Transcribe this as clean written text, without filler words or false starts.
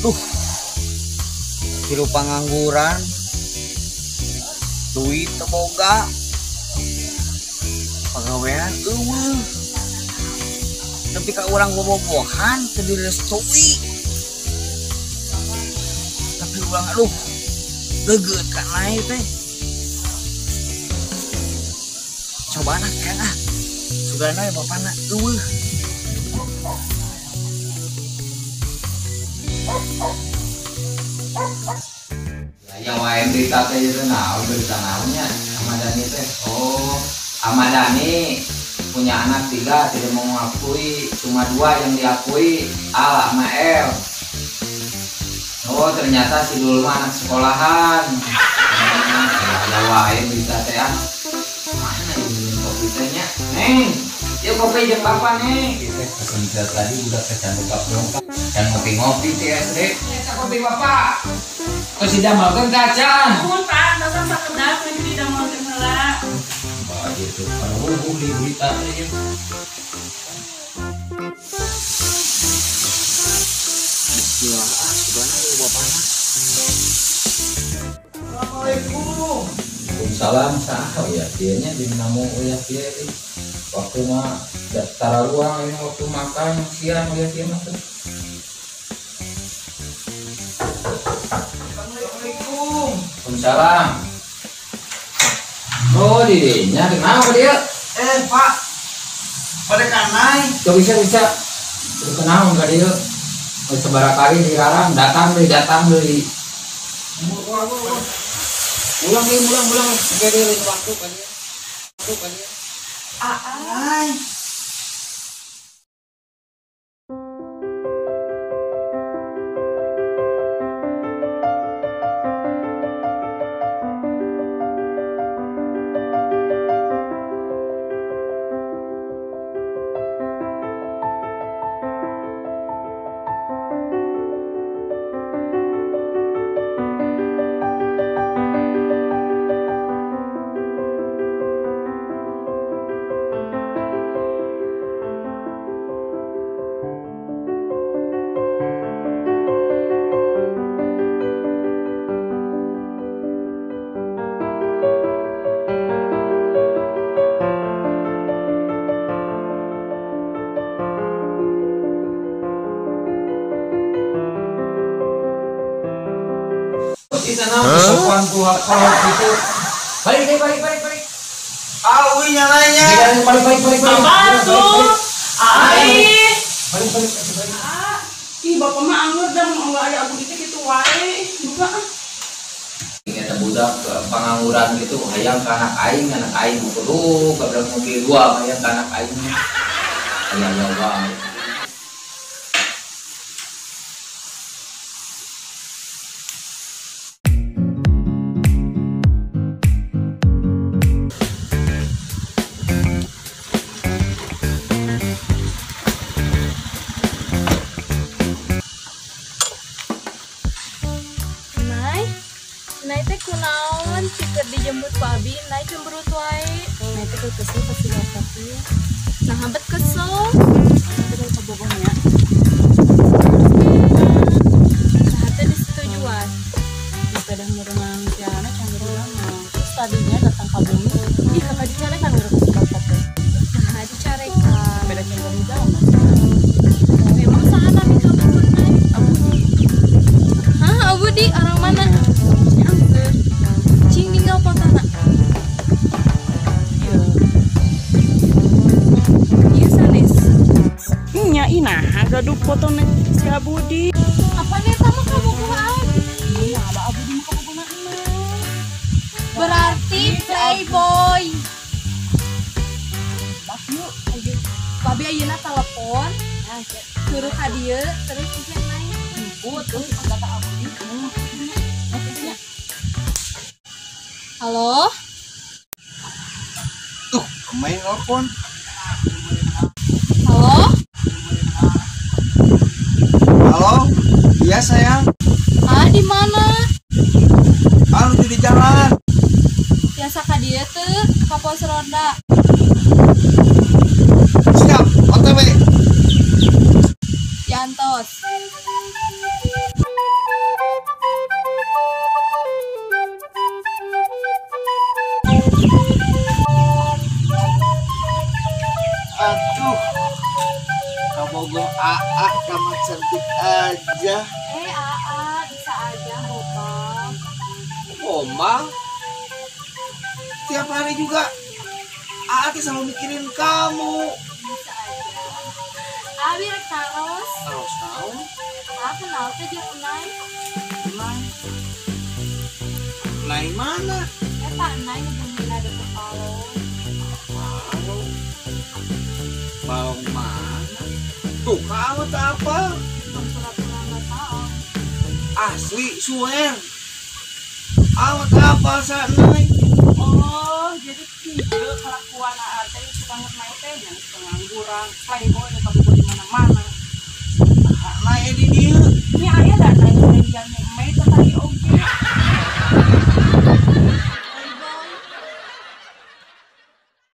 Duh, hirup pangangguran, duit teu boga, pagawean eueuh. Nepi ka urang bobogohan teu direstui. Tapi urang aduh, leugeut ka nae teh. Cobaan ah, ah. Sugana we bapana eueuh. Ya wae berita teh itu naon berita naonnya Ahmad Dhani teh. Oh, Ahmad Dhani punya anak 3 tidak mau mengakui, cuma 2 yang diakui, A sama L. Oh, ternyata si Dul mah anak sekolahan. Ya wae berita teh ah. Mana ini kopi tehnya? Neng, ya kopi jeung bapak nih. Kita pesen tadi udah kecan buka belum? Can ngopi-ngopi ti SD. Eta kopi bapak. Kok si damelkeun kacan? Nuhun Pak, tos sakedap we di damelkeun heula. Bah gitu. Aduh, di berita teh ieu. Gila, ah sugana ieu bapana. Assalamualaikum. Waalaikumsalam saha ya kieu nya di namu uya kieu euy. Waktu mah daftar ruang ini waktu makan siang uya kieu mah tuh. Assalamualaikum. Waalaikumsalam. Oh, dirinya kenapa dia? Pak. Pada kanai. Tuh bisa bisa. Tuh kenal enggak dia? Oh, sebarang kali dilarang datang deui, Ulang nih, ulang. Oke, dia waktu kan ya. Waktu kan ya. Ai. Sopan tuh kalau gitu. Balik balik. Ah, uy nyalanya. Balik. Bapak tuh. Ai. Balik. Ah, ih bapak mah anggur dah mau enggak ada abu itu kitu wae. Buka ah. Eta budak pengangguran gitu hayang ka anak aing kudu gabrak mobil dua hayang ka anak aing. Hayang ya wae. Nai teh kunaon cikeur dijemput ku abi, nai cemberut wae. Nai teh kesel pasti bapak teh. Nah hampet kesel. Terus kabogohnya. Nah teh disetujuan. Sepeda merenang tiana canggur lama. Terus tadinya datang ka bumi, ih kakak dicarekan urang ku bapak teh. Nah dicarekan. Beda canggur jauh. Memang saha nami kabogoh nai? Abudi. Hah, Abudi orang mana? Cing ninggal potana. Iya. Iya sanes. Nya inah gaduh fotona si Abudi. Apa nih sama kabogoh abi? Nah, abah Abudi mah kabogohna emak. Berarti playboy. Bak yuk. Ayo. Babe ayeuna telepon. Suruh ka dieu terus engke naik. Jemput terus kata Abudi. Halo? Tuh, main telepon. Halo? Halo? Iya sayang. Ah, di mana? Ah, lu di jalan. Biasa ka dieu teu, ka pos ronda. Siap, OTW. Jantos. Aduh, kabogoh AA sama cantik aja. AA bisa aja gombal. Gombal? Tiap hari juga AA tuh selalu mikirin kamu. Bisa aja. Abi rek taros. Taros naon? Aa kenal teh jeung Unai. Unai. Unai mana? Eta Unai nu bumina deket Palong. Palong. Balong mana? Tuh kamu tak apa? Tong pura-pura nggak tahu. Asli swear. Awak tak apa sa Nai. Oh, jadi kieu kelakuan aa teh suka nget teh nya pengangguran, playboy.